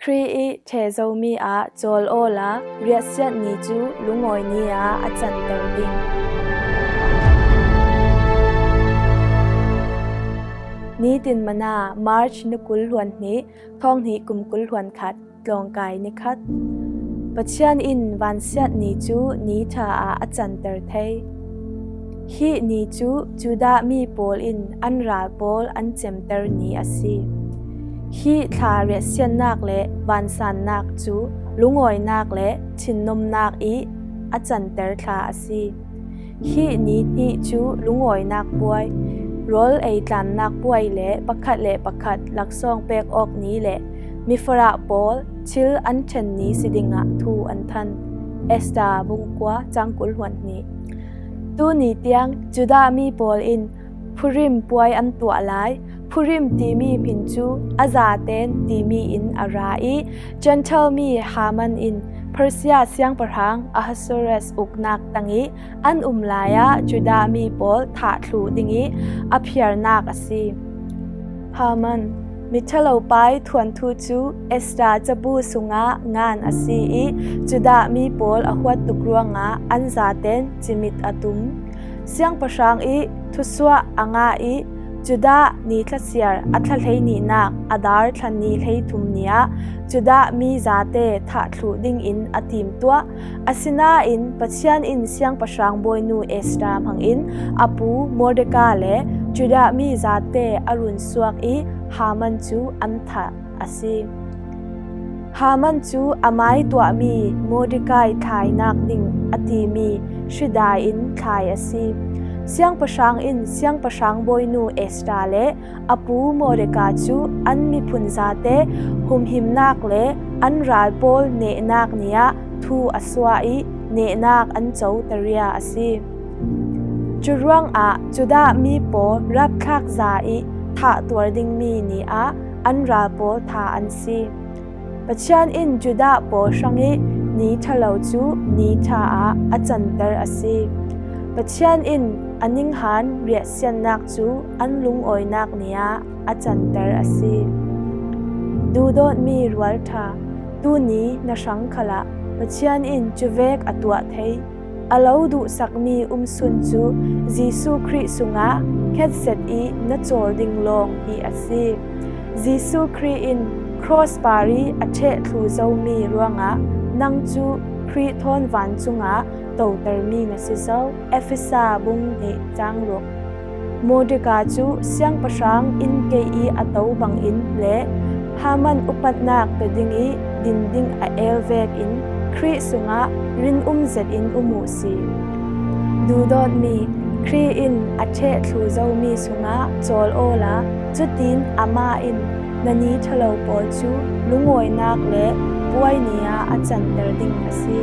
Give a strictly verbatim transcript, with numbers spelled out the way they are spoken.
Khrih i ṭhe zomi ah cawl awla riahsiat ni cu lungawi ni ah a canter ding. Nitin Mana, March ni kul hluan hnih, thawng hnih kum kul hluan khat, tlawngkai ni khat. Pathian in vansiat ni cu ni ṭha ah a canter thei. Hi ni cu Judah mi pawl in an ral pawl an cemter ni a si. Hi thla riahsiatnak le vansannak cu lungawinak le thinnomnak i a canter thla a si. Hi ni hnih cu lungawinak puai, rawl eitlannak puai le pakhat le pakhat laksawng pek awk ni le mifarah pawl thil an ṭhen ni si dingah thu an than. Esther bung kua cang kul hluan hnih. Tuni tiang Judah mi pawl in Purim puai an tuah lai. Purim timi hmin cu a zaten timi in a ra i, Gentile mi Haman in Persia siangpahrang Ahasuerus uknak tang i an um lai ah Judah mi pawl thah thluh ding i a phiarnak a si. Haman, miṭhalo pai thuanthu cu Esther cabu sungah ngan a si i, Judah mi pawl a huat tuk ruangah an zaten cimit a tum. Siangpahrang i thusuah a ngah i, Judah ni thlasiar a thla hleihnihnak Adar thla ni hleithum ni ah Judah mi zate thah thluh dingin a timtuah. Asinain Pathian in siangpahrang bawinu Esther hmangin a pu Mordecai le Judah mi zate a runsuak i Haman cu an thah a si. Haman cu amai tuahmi Mordecai thlainak ding a timi hridai in thlai a si. Siangpahrang in siangpahrang bawinu Esther le a pu Mordecai cu an miphun zate humhimnak le an ral pawl nehnak ni ah thu a suah i nehnak an co taria a si. Curuangah Judah mi pawl rapthlak za i thah tuar dingmi ni ah an ral pawl tha an si. Pathian in Judah pawl hrangih ni ṭhalo cu ni ṭha ah a canter a si. Pathian in a ninghan riahsiatnak cu an lungawinak ni ah a canter a si. Duhdawtmi rualṭha, tuni na hrang khalah Pathian in cuvek a tuah thei. A lo duhsakmi umsun cu Jesuh Khrih sungah hngetzet i na cawl ding lawng hi a si. Jesuh Khrih in cross par i a ṭheh thlu zomi ruangah nang cu Khrih thawn vancung ah totermi na si zo. Efesa bung hnih cang ruk. Mordecai cu siangpahrang in kei i a to bangin le Haman upatnak pe ding i din ding a el vekin Khrih sungah rinum zetin um uh si. Duhdawtmi, Khrih in a ṭheh thlu zomi sungah cawl awla, cutin amah in na ni ṭhalo pawl cu lungawinak le puai ni ah a canter ding a si.